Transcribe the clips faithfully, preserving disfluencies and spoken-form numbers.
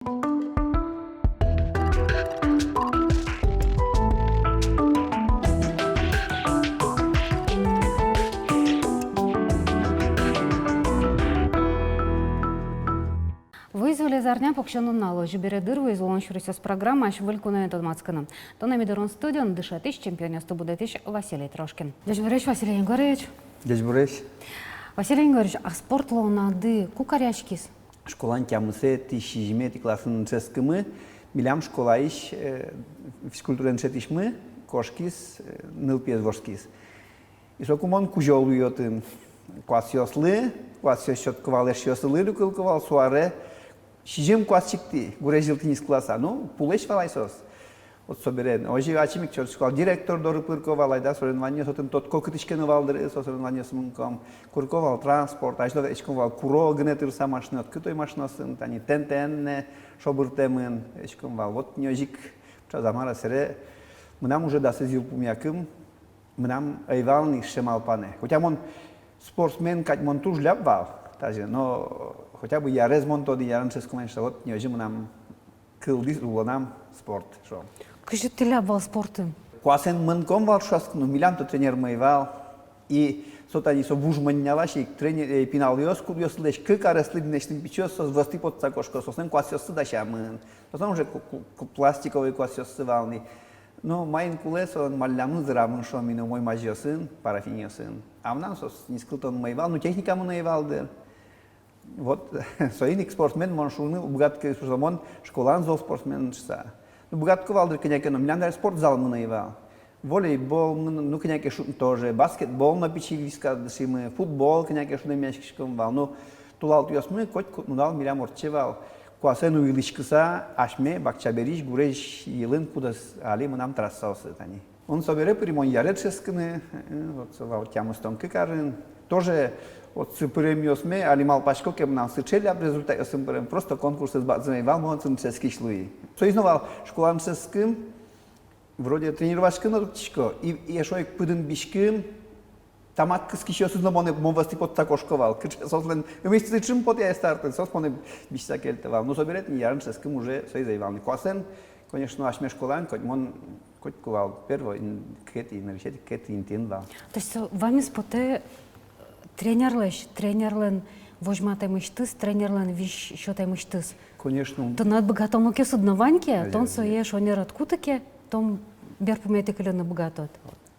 Вуиз улез арня, пуксён нунал. Озьы бере, дыр, вуиз «Улон сюресъёс» программаысь выль куноен тодматскыны. Туннэ ми дорын студиын дышетӥсь, чемпионъёсты будэтӥсь Василий Трошкин. Ӟечбуресь, Василий Егорович. Ӟечбуресь. Василий Егорович, а спорт луонады ку каръяськиз? Школаын тямысэтӥ, сизьыметӥ классын дышетскимы, милям школаысь, э, физкультураен дышетӥсьмы кошкиз, э, нылпиез вордскиз. И соку мон кузё луи отын. Куасъёслы, куасъёс сётко вал, эшъёсылы люкылко вал, со аре сизьым куасчиктӥ, гурезь йылтӥ нискыласа. Ну, пулэсь вал ай соос. Вот собере, озьы ачим ик чорчко вал, директор доры пырко вал, айда соревнованиос отын, тодко, кытысь ке но вал дыр, со соревнованиосы мынком. Курко вал транспорт, азьло ветлӥськом вал, куро гинэ тырыса машинаос, кытӥ ай машинаосын, тани тен-тен но шобыртэмын, ветлӥськом вал. Вот тӥни озьы ик, ӵа-, замара сэре, мынам уже дасэз йылпумъякым, мынам ӧй вал ни сыӵе малпанэ. Хотя мон спортсмен кадь, мон туж ляб вал, тазьы, но хотя бы ярез мон тодӥ, ярын дышетскымон шуса, вот тӥни озьы мынам кылдӥз улонам спорт, шуом. Кызьы тӥ ляб вал спортын? Куасэн мынком вал ӵошатскыны, милям-то тренермы ӧй вал. И со тани со вуж мыннялась ик тренер, э, пиналъёс, кудъёсылэсь кык ареслы бинесьтым пичиос, соос вӧзтӥ потса кошко, соослэн куасъёссы дасямын. Соослэн уже ку-, ку-, ку-, пластиковый куасъёссы вал ни. Но маин кулэ, солэн маллямын, зырамын, шуом ини, умой мазьёсын, парафинъёсын. А мынам соос нискылтонмы ӧй вал, ну, техникамы но ӧй вал дыр. Вот, соин ик спортсмен мон шуыны уг быгатӥськы, что мон школаын зол спортсмен шуса. Ну, быгатӥсько вал дыр кӧня ке но, милям даже спортзалмы но ӧй вал. Волейбол, ну, ну, кӧня ке шудӥм тоже, баскетбол но пичи вискадысимы, футбол кӧня ке шудэмъяськиськом вал. Ну, толалтыосмы коть куд нунал милям ортче вал. Куасэн уйылӥськыса, асьме бакча берысь гурезь йылын, кудаз али мынам трассаосы тани. Мон собере пыри, мон яре дышетскыны, э, вот со вал тямыстон кык арын. Тоже вот со пыремъёсме, али малпасько ке, мынам сыӵе ляб результатъёсын пырем, просто конкурсэз бадӟым ӧй вал, мон отын дышетскись луи. Соиз но вал школаын дышетскым, вроде тренироватьскыны но турттӥсько, и, и эшшо ик пыдын биськым, тамак кыскисьёсыз но монэ, мон вӧзтӥ потса кошко вал. Кыӵе соослэн ымысьтыз ӵем потэ ай старт, соос монэ бисьса кельто вал. Ну, собере тӥни ярын дышетскым уже соиз ӧй вал ни. Куасэн, конечно, асьме школаын, коть мон, котьку вал первой, ин-, кыкетӥ, нырысетӥ, кыкетӥ интыын вал. То есть, э, вамез потэ, э, тренерлэсь, тренерлэн возьматэмысьтыз, тренерлэн визь сётэмысьтыз? Конечно. Тынад быгатонлыкъёсыд но вань ке, конечно, тон сое шонер ӧд куты ке, тон берпуметӥ кыльыны быгатод.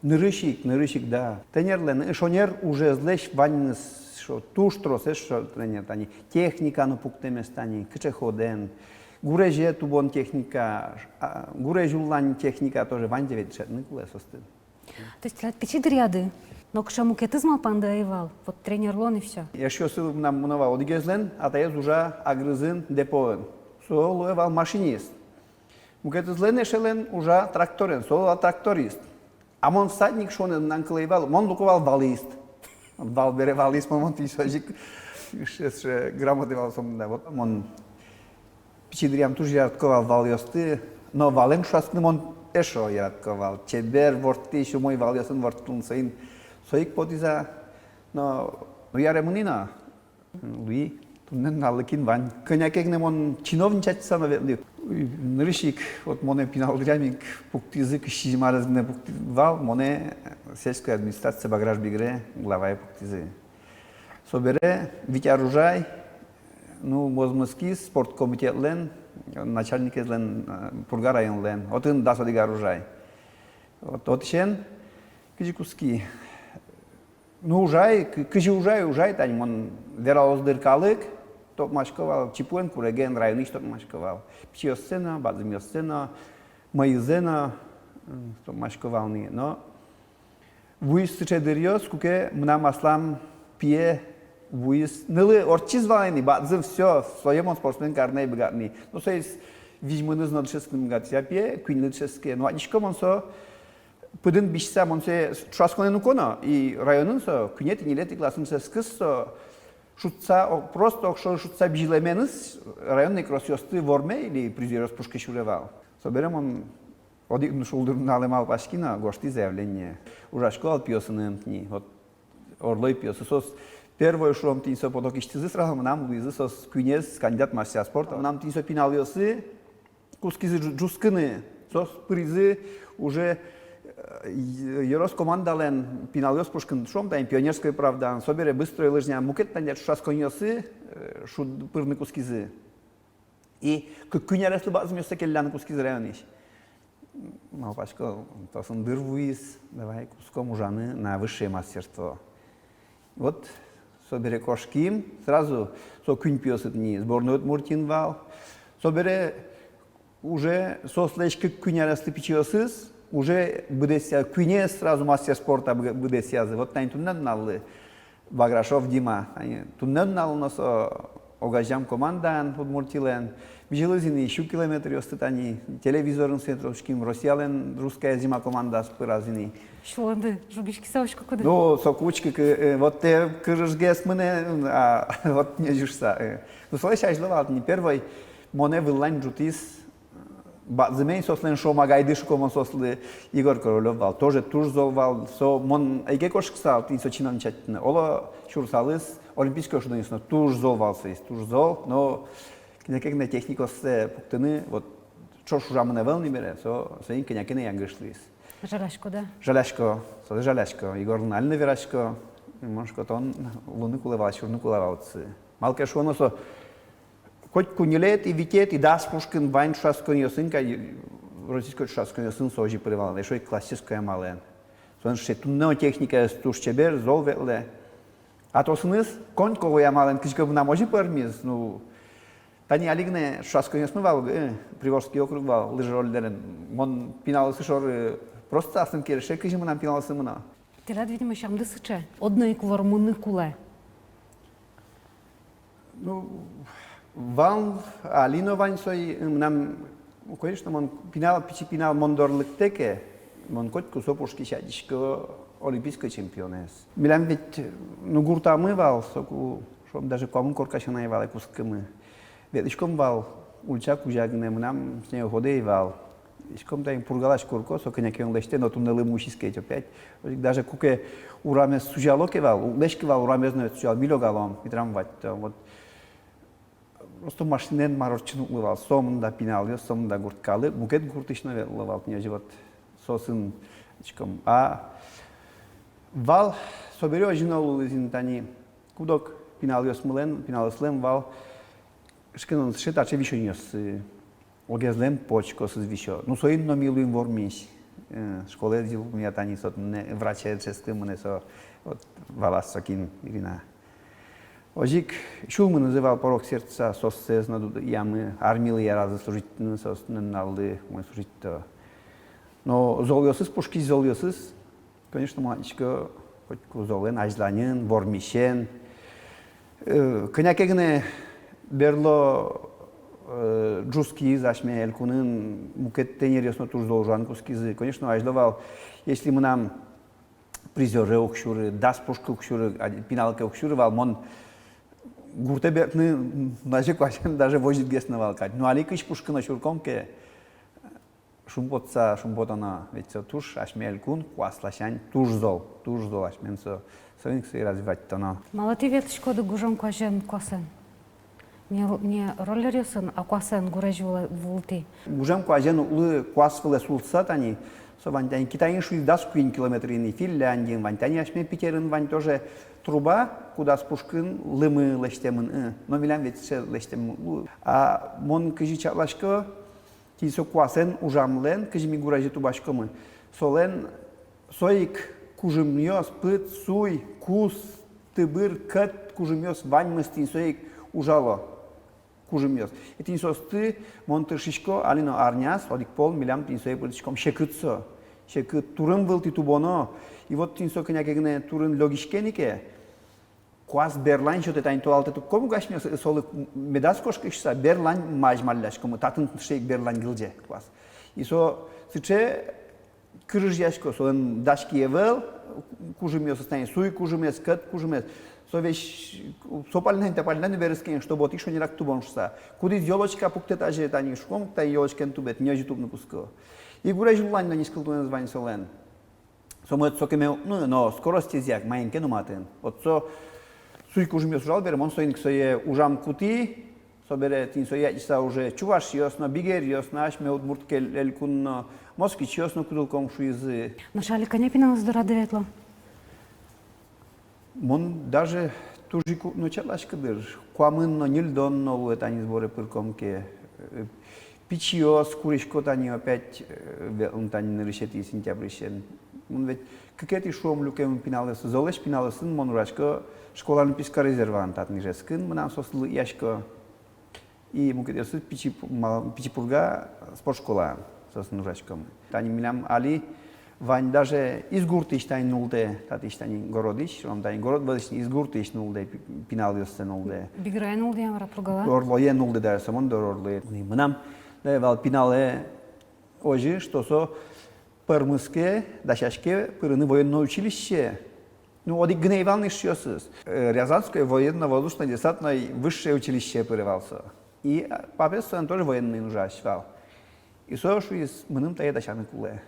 Нырысь ик, нырысь ик, да. Тренерлэн, э, шонер ужезлэсь ваньмыз, шо, туж тросэз, шо, тренер, тани техника но пуктэмез тани, кыӵе ходэн, гурезе тубон техника, а, гурезь уллань техника тоже, ваньзэ ведь дышетыны кулэ соосты. То есть тӥляд пичи дыръяды нокыӵе мукетыз малпанды ӧй вал, вот тренер луон и всё? Эшъёсы мынам мыно вал, одӥгезлэн атаез ужа Агрызын депоын, со луэ вал машинист. Мукетызлэн эшелэн ужа тракторен, со вал тракторист. А мон всадник шуонэз мынам кылэ ӧй вал, мон луко вал валист. Вал бере валист мон, мон тӥни озьы ик, ш-, ш-, грамота вал сомында. Вот мон пичи дыръям туж яратко вал валъёсты, но валэн ӵошатскыны мон эшшо яратко вал. Чебер ворттӥсь, умой валъёсын ворттылыны, соин со ик потӥз-а, но, ну, яре мынӥ но. Луи, туннэ нуналлы кин вань. Кӧня ке гинэ мон чиновничать карыса но ветлӥ. Уй, нырысь ик, вот монэ пинал дыръям ик пуктӥзы, кызь сизьым арес гинэ пуктӥзы вал, монэ сельской администрация Баграш-Бигре главае пуктӥзы. Собере вить ар ужай, ну, мозмытскиз спорткомитетлэн начальникезлэн, э, Пурга районлэн, отын дас одӥг ар ужай. Вот, отысен кызьы кутски. Ну, ужай, кы-, кызьы ужай, ужай, тани мон вералоз дыр калык, тодматӥсько вал, чипуэн-куреген районысь тодматӥсько вал. Пичиоссэ но, бадӟымъёссэ но, мӧйызэ но, м, тодматӥсько вал ни. Но вуиз сыӵе дыръёс, куке мынам аслам пие вуиз, нылы ортчиз вал ини, бадӟым, всё, сое мон спортсмен карыны ӧй быгаты ни. Но соиз визьмыныз но дышетскыны быгатӥз, а пие куиньлы дышетске. Но адӟисько мон со, пыдын бисьса, мон сое ӵошатсконэ нуко но, и районын со куинетӥ-ньылетӥ классын дышетскиз со, шутса, о-, просто огшоры шутса бызьылэменыз районный кроссъёсты ворме или призёръёс пушкы сюре вал. Собере мон одӥг шулдыр нуналэ малпаськи но гожтӥ заявление. Ужасько вал пиосыным тӥни, вот, орлой пиосы, соос Первой, шуом, тӥни со потокысьтызы сразу мынам луизы соос куинез кандидат мастера спорта. Мынам тӥни со пиналъёсы кутскизы ӝу-, ӝутскыны. Соос пыризы уже, э, ё-, ёрос командалэн пиналъёс пушкын, шуом, тани «Пионерской правдаын», собере «Быстрой лыжняын», мукет тани ӵошатсконъёсы, э, шуд-, пырны кутскизы. И кык-куинь ареслы бадӟымъёссэ келляны кутскизы районысь. Малпасько, тӥни со дыр вуиз, давай кутском ужаны на высшее мастерство. Вот, собере кошким, сразу со куинь пиосыд ни сборной Удмуртиын вал. Собере уже соослэсь кык-куинь ареслы пичиосыз уже быдэсъя-, куинез сразу мастер спорта бы-, быдэсъязы. Вот тани туннэ нуналлы Баграшов Дима, тани туннэ нуналлы но со огазеям командаын Удмуртилэн. Бызьылӥз ини сю километръёсты, тани телевизорын сое тодӥським, Россиялэн «Русская зима» командаос пыразы ини. Сюлэмды жугиськыса учкыкуды. Ну, соку учкыку, э, вот тэ кырыжгес мынэ, а вот не жугиськыса, э. Ну, солэсь азьло вал тӥни первой монэ выллань ӝутӥз, бадӟымень соослэн шомагайды, шуисько мон соослы, Егор Королёв вал, тоже туж зол вал. Со мон ӧй ке кошкысал тӥни со чиновничать карыны, оло, сюрысалыз олимпийской шудонъёсы но. Туж зол вал соиз, туж зол, но кӧня ке гинэ техникаоссэ пуктыны, вот, ӵош ужамын ӧвӧл ни бере, со, соин кӧня ке но янгыш луиз. Жаляськод-а? Жалясько, со жалясько. Егорлы но али но верасько. Мон шуисько, тон луыны кулэ вал, сюрыны кулэ вал отчы. Малы ке шуоно, со котьку ньылетӥ, витетӥ, дас пушкын вань ӵошатсконъёсын, кадь, российской ӵошатсконъёсын со озьы пыре вал, эшшо ик классической амалэн. Солэн сыӵе туннэ но техникаез туж чебер, зол ветлэ. А тосыныз коньковой амалэн кызьы ке мынам озьы пӧрмиз, ну, тани али гинэ ӵошатсконъёсмы вал, э, Приволжский округ вал, лыжероллерен. Мон пиналъёсы шоры просто аслым кельше, кызьы мынам пиналъёсы мыно. Тӥляд, видимо, сямды сыӵе, одно ик вормыны кулэ. Ну, вал, али но вань со, и мынам, конечно, мон пинал, пичи пинал мон доры лыктэ ке, мон котьку со пушкысь адӟисько олимпийской чемпионэз. Милям ведь, ну, гуртамы вал, соку, шуом, даже куамын корка сяна ӧй вал ай кутскымы. Ветлӥськом вал ульча кузя гинэ, мынам снегоходэ ӧй вал. Иськом тани Пургалась курко, со кӧня ке эн лэсьтэ, но туннэ лымы усиз ке, опять. Даже куке урамез сузяло ке вал, уг лэзь ке вал, урамез но ведь сузяло, ми лёгалом, ми трамвайто. Вот. Просто машинаен мар ортчыны уг луы вал, сомында пиналъёс, сомында гурт калык, мукет гуртысь но ветло вал, тӥни озьы вот соосын учком. А вал, собере озьы но луылӥз ини, тани куд-ог пиналъёсмылэн, пиналъёслэн вал, шкенан сыӵе таӵе висёнъёссы. Огезлэн почкаосыз висё. Ну, соин но ми луим вормись. Э, школаез йылпумъя, тани со туннэ врачез дышетскыны мынэ со, вот, валаз сокин Ирина. Озьы ик сюлмынызы вал порок сердца, сооссэс но дугдыямы, армилы яразы служить карыны, соос нуналлы умой служить каро. Но золъёсыз, пушкысь золъёсыз, конечно, мон адӟисько котьку золэн азьланьын, вормисен. Э, кӧня ке гинэ берло, э, ӝутскиз асьме элькунын, мукет тренеръёс но туж зол ужаны кутскизы. Конечно, азьло вал, если мынам призёре уг сюры, дас пушкы уг сюры, а, пинал ке уг сюры вал, мон гуртэ бертыны, м, даже куазен даже возьытгес но вал кадь. Ну, али кызь пушкы но сюрком ке, шумпотыса шумпотоно, ведь со туж асьме элькун куас ласянь туж зол, туж зол асьмелэн со, соин ик сое развивать кароно. Малы тӥ ветлӥськоды гужем куазен куасэн? Не, не роллеръёсын, а куасэн, гурезь вылэ, вылтӥ. Гужем куазен уг луы куас вылэ султыса тани, со вань тани Китайын, шуиз, дас куинь километр ини, Финляндиын вань, тани асьме Питерын вань тоже труба, кудаз пушкын лымы лэсьтэмын, ы, но милям ведь сыӵе лэсьтэм уг луы. А мон кызьы чакласько, тӥни со куасэн ужамлэн, кызьы ми гурезе тубаськомы, солэн со ик кужымъёс, пыд, суй, кус, тыбыр, кӧт кужымъёс, ваньмыз тӥни со ик ужало кужымъёс. И тӥни соосты мон тыршисько, али но арняз одӥг пол милям тӥни сое пыртӥськом, секыт со. Секыт турын вылтӥ тубоно. И вот тӥни со кӧня ке гинэ турын лёгиське ни ке, куас берлань сётэ, тани толалтэ тубком ук асьмеос, солы медаз кошкы шуыса, берлань мазь малляськомы, татын сыӵе ик берлань гылӟе куас. И со сыӵе кырыжъясько, солэн дась ке ӧвӧл кужымъёсыз, тани суй кужымез, кӧт кужымез. Со весь, со палэнань, та палэнань берытске ни, чтобы отысь шонерак тубон шуыса. Кудӥз ёлочка пуктэ, тазьы тани шуком, та ёлочкаен тубет, не озьы тубны кутско. И гурезь уллань но нискылтонэз вань солэн. Со мед сокеме уг, ну, но скоростезъя маин ке но матын. Вот со, Сузь-кужымъёс ужало бере, мон соин ик сое ужам кутӥ, собере тӥни сое адӟыса уже чувашъёс но, бигеръёс но, асьме удмурт кел-, элькун но, москвичъёс но кутылӥськом шуизы. Нош али кӧня пиналъёс дорады ветло? Мон даже туж ик уг но чакласькы дыр, куамын но, ньыльдон но луэ, тани сборе пырком ке. Э, пичиос курисько тани опять, э, ве-, м, тани нырысетӥ сентябрысен. Мон ведь кыкетӥ, шуом, люкем пиналъёс, золэсь пиналъёсын мон ужасько школаын писька резерван, татын Ижевскын мынам соос лыдъясько. И мукетъёсыз Пичи Пу-, ма-, Пичи Пурга спортшколаын соосын ужаськом. Тани милям али вань даже Изгуртысь тани нуллэ, татысь тани городысь, шуом, тани город вӧзысь Изгуртысь нуллэ пи-, пиналъёссэ нуллэ. Бигерае нуллэ-а, мар-а, Пургала? Орлое нуллэ даже, со мон доры Орлое. И мынам, да, вал пиналэ озьы, что со пӧрмыз ке, дасяське пырыны военное училище. Ну, одӥг гинэ ӧй вал ни эшъёсыз. Э, Рязанское военно-воздушно-десантное высшее училище пыре вал со. И, а, папаез солэн тоже военныйын ужась вал. И со шуиз: мыным тае дасяны кулэ.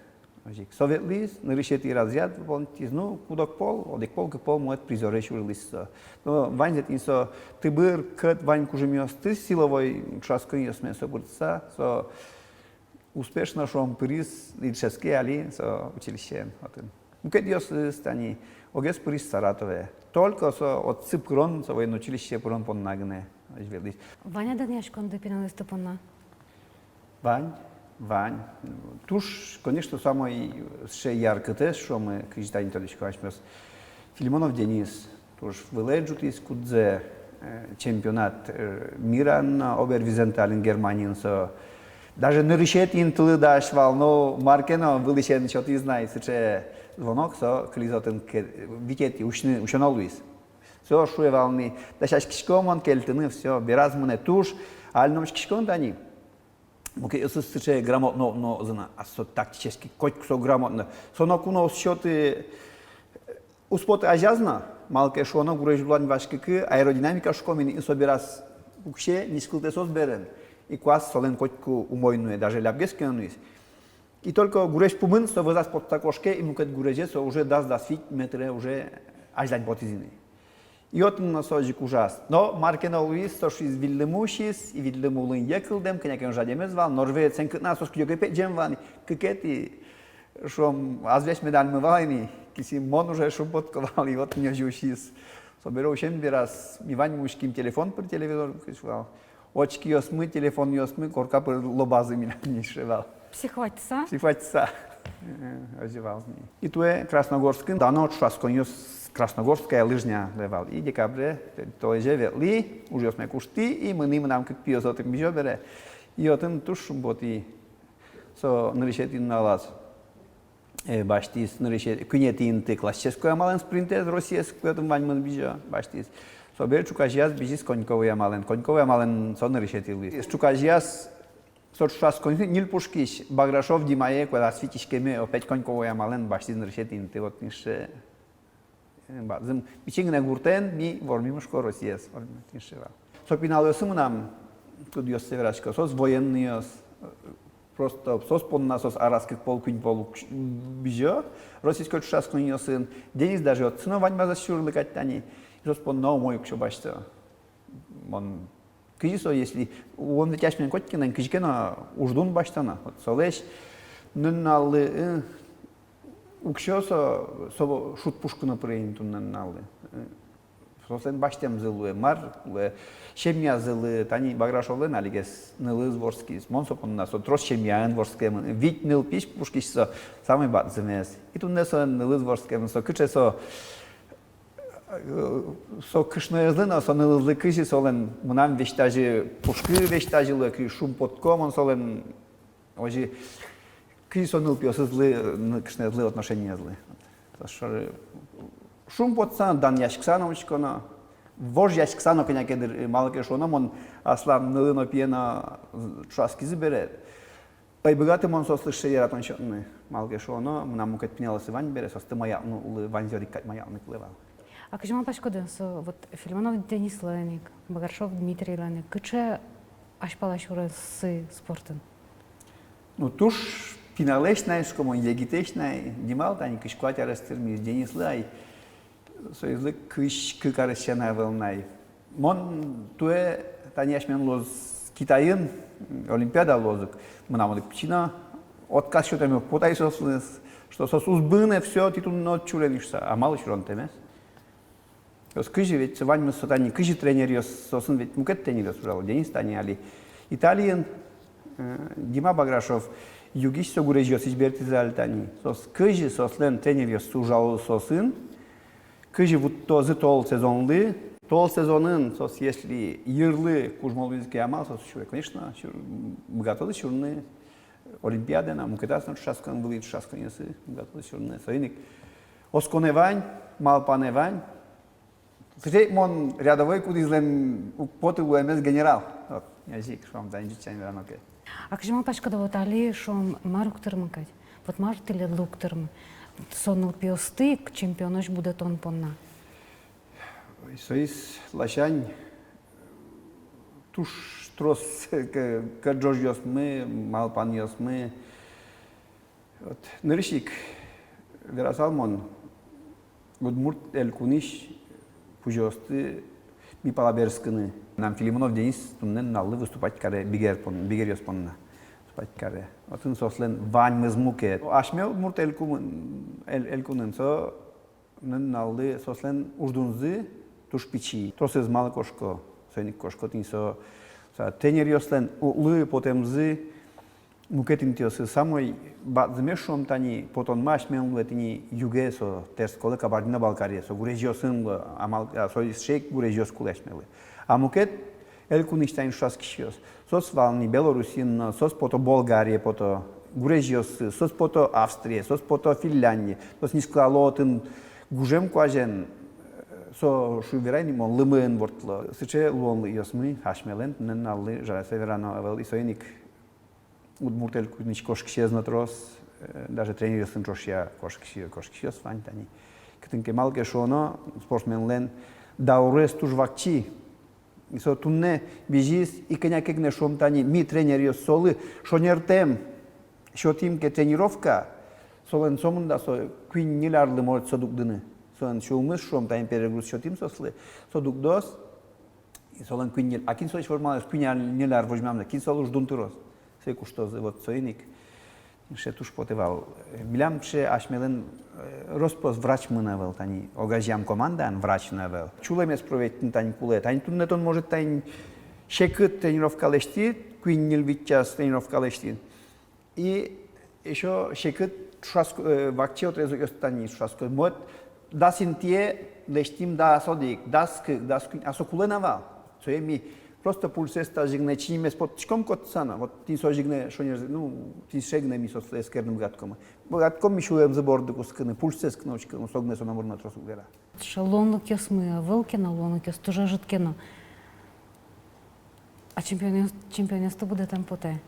Озьы ик со ветлӥз, нырысетӥ разряд выполнитӥз, ну, куд-ог пол, одӥг пол, кык пол, может, призёрысь сюрылӥз со. Но ваньзэ тӥни со тыбыр, кӧт, вань кужымъёсты силовой ӵошатсконъёсме со пыртыса, со успешно, шуом, пыриз и дышетске али со училищеын отын. Мукетъёсыз тани огез пыриз Саратове. Только со отчы пырон, со военное училище пырон понна гинэ озьы ветлӥз. Вань-а данъяськонды пиналъёсты понна? Вань, вань. Туж, конечно, самой сыӵе яркытэз, шуом, кызьы тани тодӥськом асьмеос, Филимонов Денис. Туж вылэ ӝутӥз кудзэ, э, чемпионат, э, мира но Обервизентален, Германиын со. Даже нырысетӥ интылы дась вал, но мар ке но вылысен сётӥз на, и сыӵе звонок, со кылиз отын ке-, витетӥ усьыны, усёно луиз. Со шуэ вал ни: дасяськисько мон кельтыны, всё, бераз мынэ. Туж, али но учкисько на тани. Мукетъёсыз сыӵе грамотно но ӧз на, а со тактически котьку со грамотно. Со ноку но уз сёты, уз поты азяз но, малы ке шуоно, гурезь улань васькыкы, аэродинамика шуиськом ини, и со бераз пуксе, нискылтэ соос берен. И куас солэн котьку умой нуэ, даже лябгес ке но нуиз. И только гурезь пумын со вӧзаз потса кошке, и мукет гурезе со уже дас, дас вить метре уже азьлань потӥз ини. И отын но со озьы ик ужаз. Но мар ке но луиз, со шуиз: вильдымы усиз, и вильдымы улын йӧ кылдэм, кӧня ке но жадемез вал, норвежецен кыкназ соос кыдёке пегӟем вал ни, кыкетӥ, шуом, азвесь медальмы вал ини, кисьы мон уже шумпотӥсько вал, и отын озьы усиз. Собере усем бераз ми ваньмы учким телефон пыр, телевизор кызь вал. Очкиосмы, телефонъёсмы корка пыр лобазы милям ни сыӵе вал. Психовать карыса? Психовать карыса. Э, озьы вал ни. И туэ Красногорскын дано ӵошатсконъёс, Красногорская лыжня, да, вал. И декабре, толэзе ветлӥ, ужъёсме куштӥ, и мынӥ, мынам кык пиос отын бызё бере. И отын туж шумпотӥ со нырысетӥ нуналаз. Э, басьтӥз нырысетӥ, куинетӥ инты классической амалэн спринтэз, российской, отын ваньмыз бызё, басьтӥз. Собере ӵуказеяз бызиз коньковой амалэн. Коньковой амалэн со нырысетӥ луиз. Ӵуказеяз со ӵошатсконын ньыль пушкысь Баграшов Димае куаляз витиськеме, опять коньковой амалэн басьтӥз нырысетӥ инты, вот, ниже. Э, бадӟым, пичи гинэ гуртэн ми вормим, шуисько, Россиез, вормим, ниже вал. Со пиналъёсы мынам, кудъёссэ верасько, соос военныйёс, э, просто соос понна соос араз кык пол, куинь пол укш-, бызё российской ӵошатсконъёсын. Денис даже отчы но ваньмаз ӧз сюрылы кадь тани. Соос понна умой уксё басьто. Мон, кызьы со, если, он ведь асьмелэн котькинлэн кызьы ке но уждун басьтоно. Вот солэсь нуналлы, э, уксё со, со шуд пушкы но пыре ини туннэ нуналлы. Э, соослэн басьтэмзы луэ, мар луэ, семьязылы, тани Баграшовлэн алигес нылыз вордскиз, мон со понна, со трос семьяын вордскемын, вить нылпи пушкысь со самой бадӟымез. И туннэ со нылыз вордскемын, со кыӵе со, э, со кышноезлы но, со нылызлы кызьы солэн, мынам весь тазьы пушкы, весь тазьы луэ, кызьы шумпотко мон солэн, озьы, кызьы со нылпиосызлы, ны-, кышноезлы отношениезлы. Со шоры шумпотса но, данъяськыса но учконо, вожъяськыса но кӧня ке дыр, малы ке шуоно, мон аслам нылы но, пие но ӵошатскизы бере, ӧй быгаты мон соослы сыӵе яратон сётыны, малы ке шуоно, мынам мукет пиналъёсы вань бере, соосты маялтыны улы, ваньзэ одӥг кадь маялтыны кулэ вал. А кызьы малпаськоды, со вот Филимонов Денислэн ик, Баграшов Дмитрийлэн ик кыӵе азьпала сюрессы спортын? Ну, туж пиналэсь на, шуисько мон, егитэсь на, Дималы тани кызь куать арес тырмиз, Денислы ай Соизлы кызь кык аресъя на ӧвӧл на ай. Мон туэ, тани асьмелэн луоз Китайын олимпиада луоз ик. Мынам одӥг пичи но отказ сётэме потэ ай соослы, что соос уз быны, всё, тӥ туннэ уд сюре ни шуса. А малы сюрон тэмез? Соос кызьы ведь, со ваньмыз со тани, кызьы тренеръёс, соосын ведь мукет тренеръёс ужало, Денис тани али Италиын, э, Дима Баграшов, югысь со гурезьёсысь бертӥз али тани. Соос кызьы, соослэн тренеръёссы ужало соосын, кызьы вуттозы тол сезонлы. Тол сезонын соос, если йырлы кужмо луизы ке, амал соос сюре, конечно, сюр-, быгатозы сюрыны олимпиадаын но, мукетаз но ӵошатскон, вылӥ ӵошатсконъёсы быгатозы сюрыны. Соин ик осконэ вань, малпанэ вань. Сыӵе ик мон рядовой, кудӥзлэн уг поты луэмез генерал. Вот, озьы ик, шуом, тани ӟуч сямен верано ке. А кызьы малпаськоды, вот али, шуом, мар уг тырмы кадь? Вот мар тӥледлы уг тырмы со нылпиосты ик чемпионозь будэтон понна? Ой, соиз ласянь туж трос кӧ-, кӧрӟожъёсмы, малпанъёсмы. Вот, нырысь ик верасал мон, Удмурт Элькунысь кузёосты ми пала берытскыны. Мынам Филимонов Денис туннэ нуналлы выступать каре бигер пон-, бигеръёс понна. Выступать каре. Отын соослэн ваньмыз мукет. Асьме Удмурт Элькумын, Эль-, Элькунын со нуналлы соослэн уждунзы туж пичи. Тросэз малы кошко, соин ик кошко тӥни со, со тренеръёслэн уллы потэмзы. Мукет интыосы самой бадӟымез, шуом, тани потонмы асьмелэн луэ тӥни юге, со Терсколэ, Кабардино-Балкарие, со гурезьёсын луэ, амал, а, со сыӵе ик гурезьёс кулэ асьмелы. А мукет элькунысь тани ӵошатскисьёс, соос вал ни Белоруссиын но, соос пото Болгарие, пото гурезьёсы, соос пото Австрие, соос пото Финляндие, соос нискылало отын гужем куазен, со, шуом, верай ни мон, лымыен ворттыло. Сыӵе луонлыкъёсмы асьмелэн туннэ нуналлы, жаляса верано, ӧвӧл. И соин ик Удмурт Элькунысь кошкисез но трос, э, даже тренеръёсын ӵошъя кошкисе-, кошкисьёс вань тани. Кытын ке, малы ке шуоно, спортсменлэн даурез туж вакчи. И со туннэ бызиз, и кӧня ке гинэ, шуом, тани ми, тренеръёс, солы шонертэм сётӥм ке тренировка, солэн сомында со куинь-ньыль арлы может со дугдыны. Солэн сюлмыз, шуом, тани перегруз сётӥм соослы, со дугдоз, и солэн куинь-ньыль, а кин солэсь вормалоз, куинь-ньыль ар возьмамзэ, кин солы уждун тыроз? Сое куштозы, вот соин ик. Сыӵе туж потэ вал. Милям сыӵе асьмелэн, э, рос-прос врач мынэ ӧвӧл, тани огазеям командаын врач но ӧвӧл. Сюлэмез проведьтыны тани кулэ. Тани туннэ тон, может, тани секыт тренировка лэсьтӥд, куинь-ньыль-вить час тренировка лэсьтӥд. И ещё секыт ӵошатско-, э, вакчи отрезокъёсты тани ӵошатско. Мот дас интые лэсьтӥм дас одӥг, дас кык, дас куинь, а со кулэ на вал. Сое ми просто пульсэз тазьы гинэ чиньымез поттӥськом котыса но. Вот тӥни со озьы гинэ шонер, ну, тӥни сыӵе гинэ ми соослы эскерыны быгатӥськом. Быгатӥськом ми сюлэмзы борды кутскыны, пульсэз гинэ учкыны, со гинэ со номыр но трос уг вера. Сыӵе луонлыкъёсмы ӧвӧл ке но, луонлыкъёс туж ӧжыт ке но. А чемпионъёс-, чемпионъёсты будэтэм потэ.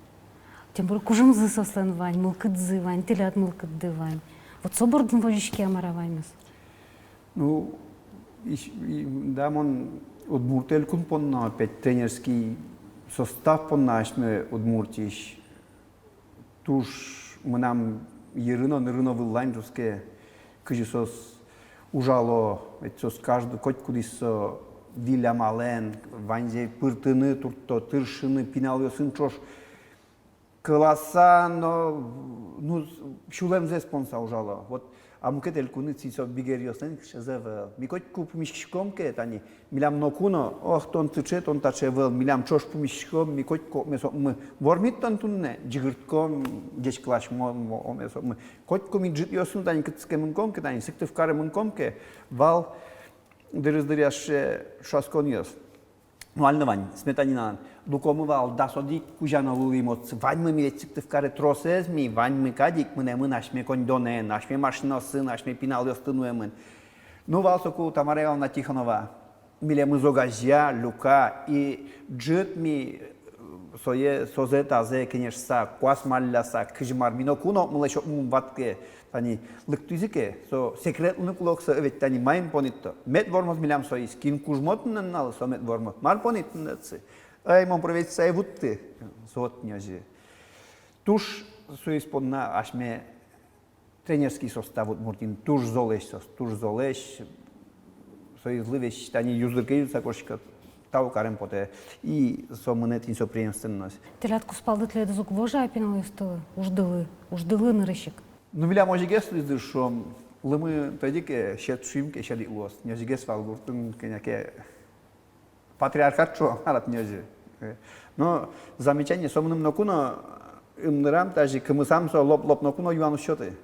Тем более кужымзы соослэн вань, мылкыдзы вань, тӥляд мылкыдды вань. Вот со бордын возиське-а, мар-а ваньмыз? Ну, иш-, и, да, мон Удмурт Элькун понна, опять, тренерский состав понна асьме Удмуртиысь туж мынам йыры но, ныры но выллань туске, кызьы соос ужало, ведь соос каждый, котькудӥз со виль амалэн, ваньзэ пыртыны туртто, тыршыны, пиналъёсын ӵош кыласа но, ну, сюлэмзэс понса ужало. Вот. А мукет элькунысь со бигеръёслэн кышез ӧвӧл. Ми котьку пумиськиськом ке, тани, милям ноку но: ох, тон сыӵе, тон таӵе ӧвӧл, милям ӵош пумиськиськом, ми котьку омес окмы вормид тон туннэ, ӟыгыртӥськом, ӟечкыласьком омес окмы. Котьку ми ӝытъёсын, тани, кытчы ке мынӥськом ке, тани, Сыктывкаре мынӥськом ке, вал дырыз дыръя сыӵе ӵошатсконъёс. Ну, али но вань, сметаниналэн. Лукомы вал дас одӥг кузя но лулӥм отчы. Ваньмы ми ведь Сыктывкаре тросэз ми, ваньмы кадь ик мынэмын асьме коньдонэн, асьме машинаосын, асьме пиналъёсты нуэмын. Ну, вал соку Тамара Ивановна Тихонова милемыз огазея, люка, и ӝыт ми, э, сое, созэ-тазэ кенешса, куас малляса, кызьы мар, ми ноку но ӧкмылэсь ӧкмы ум ватске. Тани лыктӥзы ке, со секрет луыны кулэ ук со, ведь, тани маин понӥд-то. Мед вормоз милям соиз, кин кужмо туннэ нуналлы, со мед вормоз. Мар понӥд туннэ отчы? Эй, мон проведьыса ӧй вутты. Со вот нёзи. Туж соиз понна асьме тренерский состав Удмуртиын туж золэсь соос, туж золэсь. Соизлы весь тани юзыр ке юзыса кошкиськод, тау карем потэ. И со мынэ тӥни со преемственность. Тӥляд кузпалды тӥледыз уг вожы-а пиналъёстылы, уждылы, уждылы нырысь ик? Ну, милям озьыгес луиз дыр, шуом, лымы тӧдьы ке, сьӧд шуим ке, сьӧд ик луоз. Тӥни озьыгес вал гуртын, кӧня ке патриархат, шуом, арат ни озьы. Но замечание, со мыным ноку но, ымнырам, тазьы кымысам, со лоп-лоп ноку но юан уз сёты.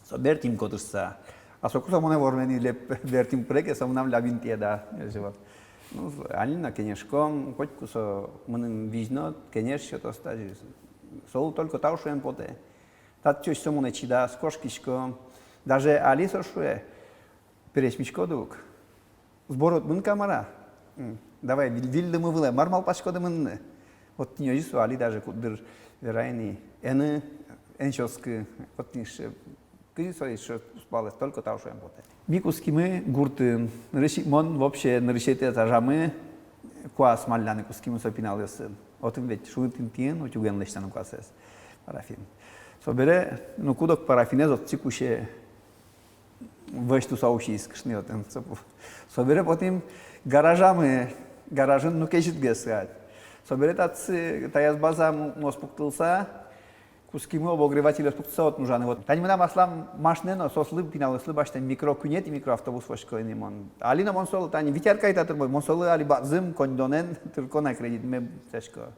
Со бертӥм котырса. А соку со монэ вормыны леп, бертӥм пыре ке, со мынам ляб интые, да, озьы вот. Ну, али но кенешком, котьку со мыным визьнод, кенеш сётоз тазьы. Солы только тау шуэм потэ. Татчыозь со монэ чидаз, кошкиськом. Даже али со шуэ: пересьмиськоды ук. Сборы отын мын ке, мар-а? М, давай, виль-, виллы мы вылэ, мар малпаськоды мыныны? Вот тӥни озьы со али даже куддыр верай ни. Эн, эн сётскы, вот тӥни ше, кызьы со ишшо кузпалэз, только тау шуэм потэ. Ми кутскимы гуртын, нырысь ик мон вообще нырысетӥ этажамы куас малляны кутскимы со пиналъёсын. Отын ведь шуныт интыын утюген лэсьтоно куасэз, парафин. Собере, ну, куд-ог парафинэз отчы кусе. Вӧсь туса усиз кышномуртэн, со пу-, собере потӥм гаражамы, гаражын, ну, кезьытгес кадь. Собере татчы, таяз базамы нош пуктылса, кутскимы обогревательёс пуктыса отын ужаны. Вот. Тани мынам аслам машинае но, соослы, пиналъёслы басьтэм микро куинетӥ микроавтобус возисько ини мон. Али но мон солы, тани вить ар кадь та тырмоз, мон солы али бадӟым коньдонэн тырко на, кредитме дасясько.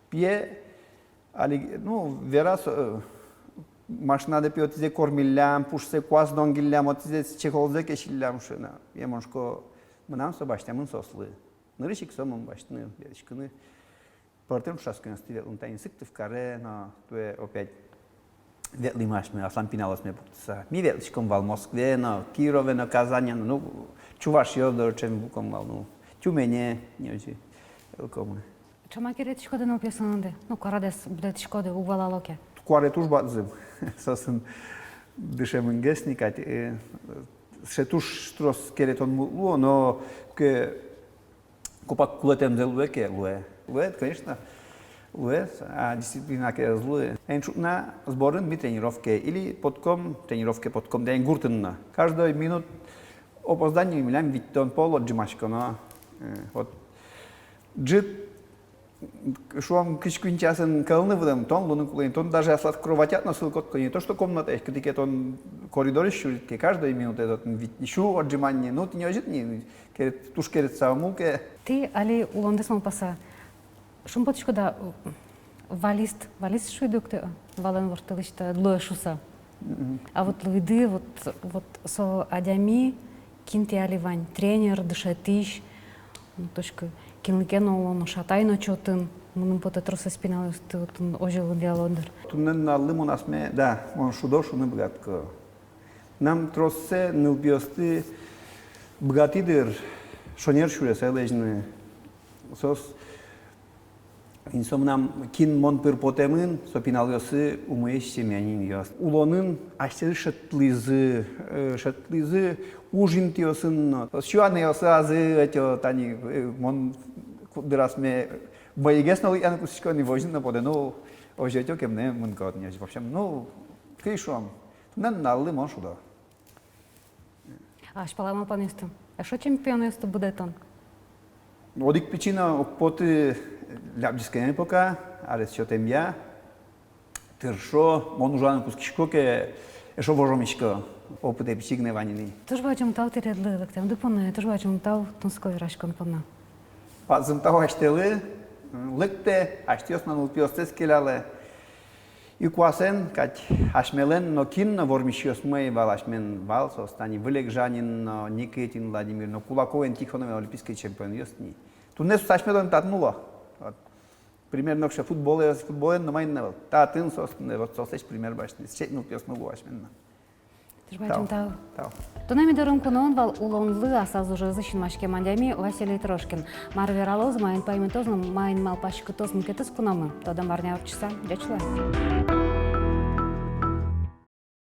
Пие Али, ну, вера со, э, машинадэ, пе, отӥзэ кормиллям, пушсэ куас донгиллям, отӥзэ чехолзэ кесиллям, шуэ на. Е, мон шуисько, мынам со басьтэмын соослы. Нырысь ик со мон басьтыны, ветлӥськыны. Пӧртэм ӵошатсконъёстӥ ветлыны, тани Сыктывкаре но, туэ опять ветлӥм асьме, аслам пиналъёсме пуктыса. Ми ветлӥськом вал Москвае но, Кирове но, Казане но, ну, чувашъёс доры ӵем вуком вал, ну, Тюмене, ньыль озьы, ветлӥськомы. Ӵем-а керетӥськоды нылпиослэныды? Ну, куарадэс будэтӥськоды, уг валало ке. Куаре туж бадӟым. Соосын дышемынгес ни кадь, э, сыӵе туж трос керетон мул луо, но ке копак кулэтэмзэ луэ ке, луэ. Луэ, конечно, луэ, а дисциплина ке ӧз луы. Эн ӵукна сборын, ми тренировкае, или потком, тренировкае потком, тани гуртын но. Каждой минут опоздание милям витьтон пол отжимаськоно. Э, вот. Ӝыт, шуом, кызь куинь часын кӧлыны выдэмын, тон луыны кулэ ини, тон даже аслад кроватяд но сылӥськод ке, не то что комнатаысь, кытӥ ке тон коридорысь сюрид ке, каждой минутэ отын вить, сю отжимание, ну, тӥни озьы ини, керет, туж керетса ум улэ ке. Тӥ али улондэс малпаса, шумпотӥськоды-а, валист, валист шуиды ук тӥ, валэн ворттылӥсьтыды луэ шуыса? Мгм. А вот луиды, вот, вот со адями, кин тӥ али вань, тренер, дышетӥсь, ну, точка, кинлы ке но улон, шатай но чотын, мыным потэ, тросэз пиналъёсты отын озьы лыдъяло дыр. Туннэ нуналлы мон асме, да, мон шудо шуыны быгатӥсько. Мынам троссэ нылпиосты быгатӥ дыр шонер сюресэ лэзьыны. Соос Ин со мынам, кин мон пыр потэмын, со пиналъёсы умоесь семьянинъёс. Улонын асьсэзы шедьтылӥзы, э, шедьтылӥзы уж интыосын но. Со сюанъёсы азьы ӧтё, тани, э, мон куддырасме мӧйыгес но лыдъяны кутскисько ни, возьыны но потэ, ну, озьы ӧтё ке, мынэ мынкод ни, озьы. В общем, ну, кызьы шуом, туннэ нуналлы мон шудо. Азьпала малпанъёсты, эшшо чемпионъёсты будэтон? Одӥг пичи но уг поты лябӟыськеме пока, арес сётэмъя. Тыршо, мон ужаны кутскисько ке, эшшо вожомисько, опытэ пичи гинэ вань ини. Туж бадӟым тау тӥледлы лыктэмды понна, туж бадӟым тау тунсыко вераськон понна. Бадӟым тау асьтэлы, лыктэ, асьтэос но нылпиостэс келялэ. И куасэн кадь, асьмелэн но, кин но вормисьёсмы ӧй вал, асьмелэн вал соос, тани Вылегжанин но, Никитин Владимир но, Кулаковен Тихоновен, олимпийской чемпионъёс ни. Туннэ соос асьмелэн татын уло. Вот. Пример нокыӵе футболэ, футболэн но маин но ӧвӧл. Татын соос туннэ, вот соослэсь пример басьтыны. Сыӵе нылпиосмы луо асьмелэн но. Туж бадӟым тау. Тау. Туннэ ми дорын куноын вал улонлы аслаз ужезлы синмаськем адями Василий Трошкин. Мар вералоз, маин паймытоз но маин малпаськытоз мукетыз куномы, тодом арня ортчыса. Ӟеч луэ.